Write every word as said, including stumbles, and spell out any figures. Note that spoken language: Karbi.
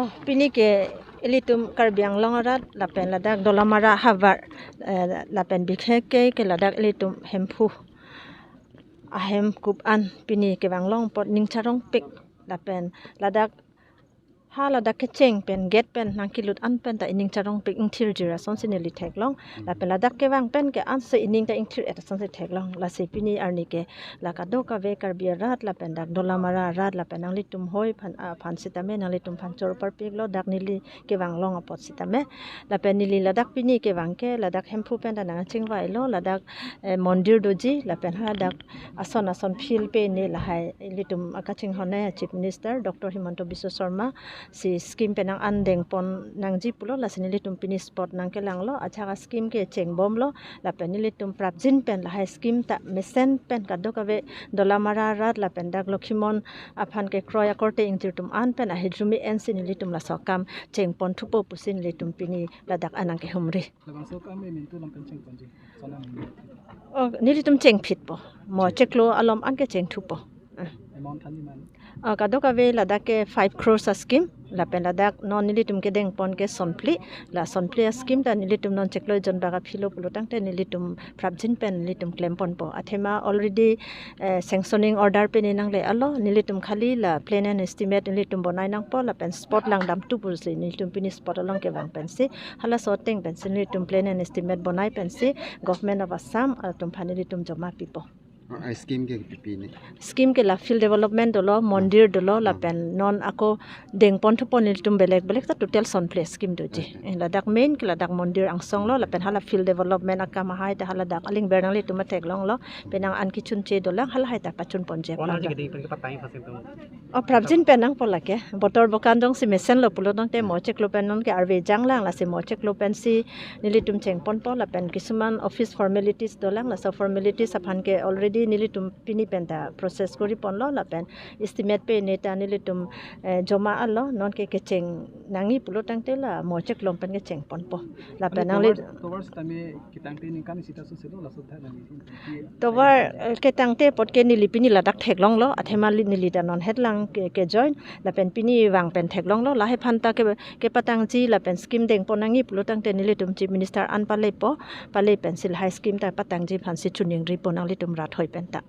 Oh, pini ke ilitum Karbi Anglong arat lapen ladak Dolamara havar, eh, lapen bikheke ke ladak ilitum Hemphu ahem kup an pini kevang long apot ning charongpik lapen ladak ha ladak kecheng pen gate pen nangkelut an pen ta ining charongpik ingthirjir asonsi neli theklong. Lapen ladak kevang pen ke ansi ining ta ingthir-et asonsi theklong. Lasi pini arni ke la kadokave Karbi arat lapen dak Dolamara arat lapen nanglitum hoi phan, ah, phan sitame nanglitum phan chor parpiklo dak neli kevang long apot sitame. Lapen neli ladak pini kevang ke ladak Hemphu pen ta nangchingvailo ladak, eh, mondir doji lapen ha dak ason ason field pen ne lahai ilitum akachinghon a Chief Minister Doctor Himanta Biswa Sarma si scheme pen nang-an dengpon nangji pulo lasi nelitum pini spot nangkelanglo. Ajahak a scheme ke chengbomlo lapen nelitum prapjin pen lahai scheme ta mesen pen kadokave Dolamara arat lapen dak Lokhimon aphan kekroi akorte ingjir atum an pen ahirjume ensi nelitum laso akam chengpon thupo pusi nelitum pini ladak anang kehumri. Labangso akam emintu lam pen chengponji. Sona emintu. Oh, nelitum chengphitpo. Mo cheklo alom an ke chengthupo. Ah. Amount than iman. Ah, kadokave ladak ke five crores a scheme. Lapen ladak non nelitum kedengpon ke sonphli. La sonphli a scheme ta nelitum non cheklo jon bak aphilo pulo tangte nelitum prapjin pen nelitum klemponpo. Athema already, eh, sanctioning order pen nangle-alo, nelitum khali la plan and estimate nelitum bonai nangpo lapen spot langdamthu pusi nelitum pini spot along kevang pensi halaso ateng pensi nelitum plan and estimate bonai pensi Government of Assam atum aphan nelitum joma pipo. Oh, a scheme ke pipi ne? Scheme ke la field development dolo, mondir dolo, lapen non ako dengpon thupon nelitum belek belek ta total sonphli scheme doji. Okay. Eh, ladak main ke ladak mondir angsonglo lapen hala field development akam ahai ta haladak aling ber nanglitum theklonglo, penang an kechunche dolang halahai ta pachunponji. Kono aphan aji ta keding pen kepatang iphan sing tum? Oh, prapjin pen nangpo lake. Botor bokan dongsi mesenlo pulo tangte mo cheklo pen non ke arve janglang lasi mo cheklo pensi nelitum chengponpo lapen kisuman office formalities dolang laso formalities aphan ke already nelitum pini pen ta process koriponlo lapen estimate pen ne ta nelitum, eh, joma alo non ke kecheng nangji pulo tangte la mo cheklo pen kechengponpo. Lapen nangli tovar, tovar sitame ketangte ningkan isi ta soselo laso tha nangji. Tovar, eh, ketangte apot ke neli pini ladak theklonglo, athema li neli ta non hetlang ke, ke join, lapen pini vang pen theklonglo, lahai aphan ta ke, kepatangji lapen scheme dengpon nangji pulo tangte nelitum Chief Minister an palepo, pale pensi lahai scheme ta patangji aphansi choningripo nanglitum rat hoi pen ta.